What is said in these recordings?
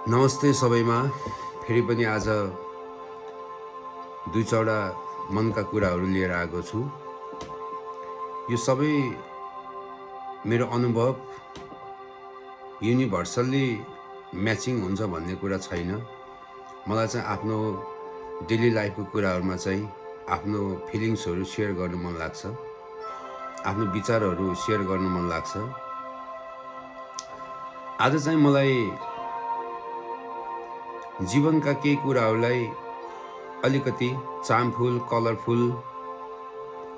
नमस्ते सबैमा। फेरि पनि आज दुई चौडा मनका कुराहरू लिएर आएको छु। यो सबै मेरो अनुभव युनिभर्सल्ली म्याचिङ हुन्छ भन्ने कुरा छैन। मलाई चाहिँ आफ्नो डेली लाइफको कुराहरूमा चाहिँ आफ्नो फिलिङ्सहरू सेयर गर्नु मन लाग्छ, आफ्नो विचारहरू सेयर गर्नु मन लाग्छ। आज चाहिँ मलाई जीवनका केही कुराहरूलाई अलिकति चामफुल कलरफुल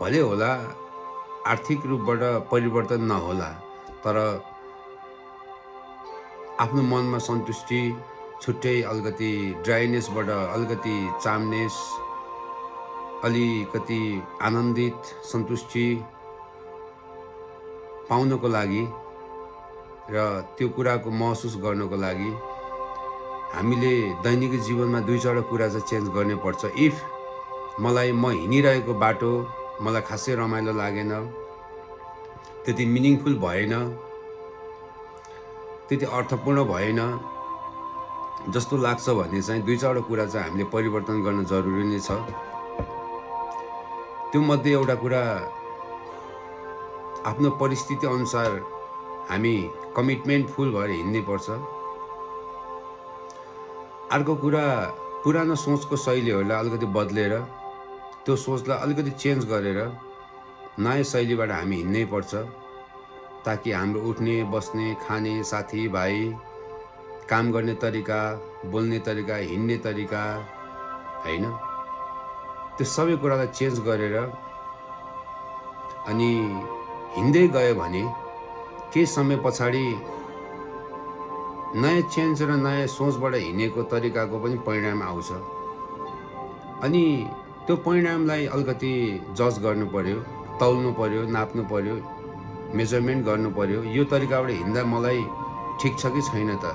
भले होला, आर्थिक रूपबाट परिवर्तन नहोला, तर आफ्नो मनमा सन्तुष्टि, छुट्टै अलिकति ड्राइनेसबाट अलिकति चामनेस, अलिकति आनन्दित सन्तुष्टि पाउनको लागि र त्यो कुराको महसुस गर्नको लागि हामीले दैनिक जीवनमा दुई चारवटा कुरा चाहिँ चेन्ज गर्नै पर्छ। इफ मलाई म हिँडिरहेको बाटो मलाई खासै रमाइलो लागेन, त्यति मिनिङफुल भएन, त्यति अर्थपूर्ण भएन जस्तो लाग्छ भने चाहिँ दुई चारवटा कुरा चाहिँ हामीले परिवर्तन गर्न जरुरी नै छ। त्यो मध्ये एउटा कुरा, आफ्नो परिस्थिति अनुसार हामी कमिटमेन्टफुल भएर हिँड्नै पर्छ। अर्को कुरा, पुरानो सोचको शैलीहरूलाई अलिकति बदलेर त्यो सोचलाई अलिकति चेन्ज गरेर नयाँ शैलीबाट हामी हिँड्नै पर्छ, ताकि हाम्रो उठ्ने बस्ने खाने साथीभाइ, काम गर्ने तरिका, बोल्ने तरिका, हिँड्ने तरिका हैन, त्यो सबै कुरालाई चेन्ज गरेर अनि हिँड्दै गयो भने केही समय पछाडि नयाँ चेन्ज र नयाँ सोचबाट हिँडेको तरिकाको पनि परिणाम आउँछ। अनि त्यो परिणामलाई अलिकति जज गर्नु पर्यो, तौल्नु पर्यो, नाप्नु पर्यो, मेजरमेन्ट गर्नु पर्यो। यो तरिकाबाट हिँड्दा मलाई ठिक छ कि छैन त,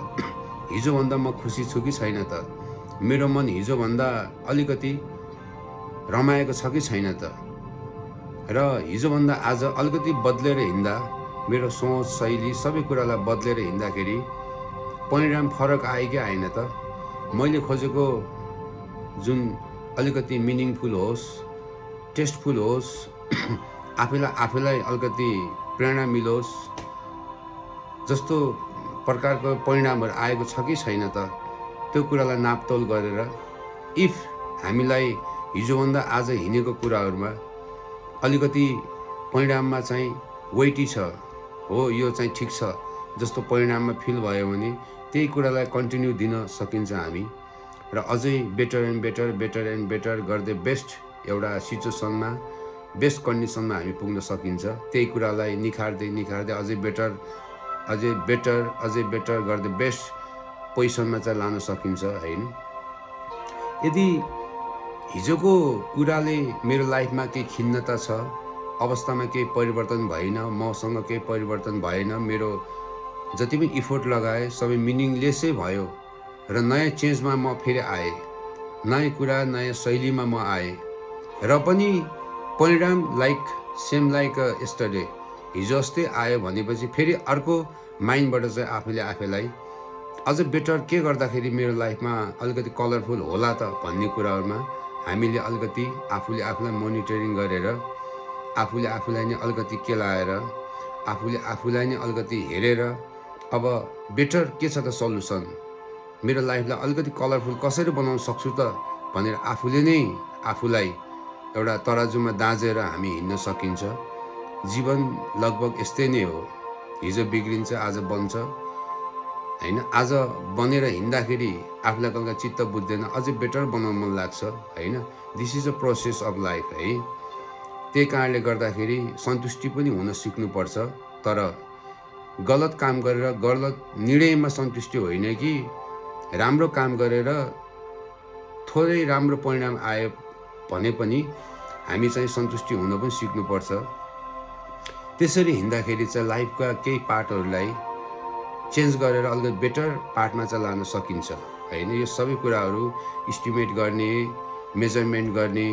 हिजोभन्दा म खुसी छु कि छैन त, मेरो मन हिजोभन्दा अलिकति रमाएको छ कि छैन त, र हिजोभन्दा आज अलिकति बदलेर हिँड्दा मेरो सोच शैली सबै कुरालाई बदलेर हिँड्दाखेरि परिणाम फरक आयो कि आएन त। मैले खोजेको जुन अलिकति मिनिङफुल होस्, टेस्टफुल होस्, आफैलाई अलिकति प्रेरणा मिलोस् जस्तो प्रकारको परिणामहरू आएको छ कि छैन त, त्यो कुरालाई नापतोल गरेर इफ हामीलाई हिजोभन्दा आज हिँडेको कुराहरूमा अलिकति परिणाममा चाहिँ वेटी छ, हो यो चाहिँ ठिक छ जस्तो परिणाममा फिल भयो भने त्यही कुरालाई कन्टिन्यू दिन सकिन्छ हामी, र अझै बेटर एन्ड बेटर गर्दै बेस्ट एउटा सिचुएसनमा, बेस्ट कन्डिसनमा हामी पुग्न सकिन्छ। त्यही कुरालाई निखार्दै अझै बेटर गर्दै बेस्ट पोजिसनमा चाहिँ लान सकिन्छ हैन। यदि हिजोको कुराले मेरो लाइफमा केही खिन्नता छ, अवस्थामा केही परिवर्तन भएन, मसँग केही परिवर्तन भएन, मेरो जति पनि इफोर्ट लगाए सबै मिनिङलेसै भयो र नयाँ चेन्जमा म फेरि आएँ, नयाँ कुरा नयाँ शैलीमा म आएँ र पनि परिणाम सेम लाइक यस्टरडे, हिजो जस्तै आयो भनेपछि फेरि अर्को माइन्डबाट चाहिँ आफैलाई अझ बेटर के गर्दाखेरि मेरो लाइफमा अलिकति कलरफुल होला त भन्ने कुराहरूमा हामीले अलिकति आफूलाई मोनिटरिङ गरेर, आफूलाई नै अलिकति केलाएर, आफूलाई नै अलिकति हेरेर अब बेटर के छ त सल्युसन, मेरो लाइफलाई अलिकति कलरफुल कसरी बनाउन सक्छु त भनेर आफूलाई एउटा तराजुमा दाँजेर हामी हिँड्न सकिन्छ। जीवन लगभग यस्तै नै हो, हिजो बिग्रिन्छ आज बन्छ हैन। आज बनेर हिँड्दाखेरि आफूलाई कहिले चित्त बुझ्दैन, अझै बेटर बनाउन मन लाग्छ हैन। This is a process of life है। त्यही कारणले गर्दाखेरि सन्तुष्टि पनि हुन सिक्नुपर्छ, तर गलत काम गरेर गलत निर्णयमा सन्तुष्टि होइन कि राम्रो काम गरेर थोरै राम्रो परिणाम आयो भने पनि हामी चाहिँ सन्तुष्टि हुन पनि सिक्नुपर्छ। त्यसरी हिँड्दाखेरि चाहिँ लाइफका केही पार्टहरूलाई चेन्ज गरेर अलिकति बेटर पार्टमा चाहिँ लान सकिन्छ हैन। यो सबै कुराहरू इस्टिमेट गर्ने, मेजरमेन्ट गर्ने,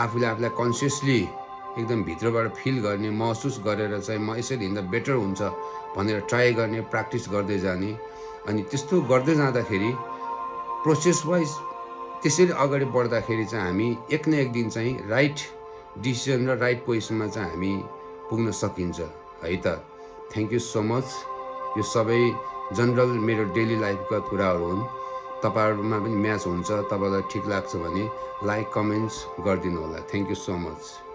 आफूलाई कन्सियसली एकदम भित्रबाट फिल गर्ने, महसुस गरेर चाहिँ म यसरी हिँड्दा बेटर हुन्छ भनेर ट्राई गर्ने, प्र्याक्टिस गर्दै जाने, अनि त्यस्तो गर्दै जाँदाखेरि प्रोसेस वाइज त्यसरी अगाडि बढ्दाखेरि चाहिँ हामी एक न एक दिन चाहिँ राइट डिसिजन र राइट पोजिसनमा चाहिँ हामी पुग्न सकिन्छ है त। Thank you so much. यो सबै जनरल मेरो डेली लाइफका कुराहरू हुन्। तपाईँहरूमा पनि म्याच हुन्छ, तपाईँलाई ठिक लाग्छ भने लाइक कमेन्ट्स गरिदिनु होला। Thank you so much.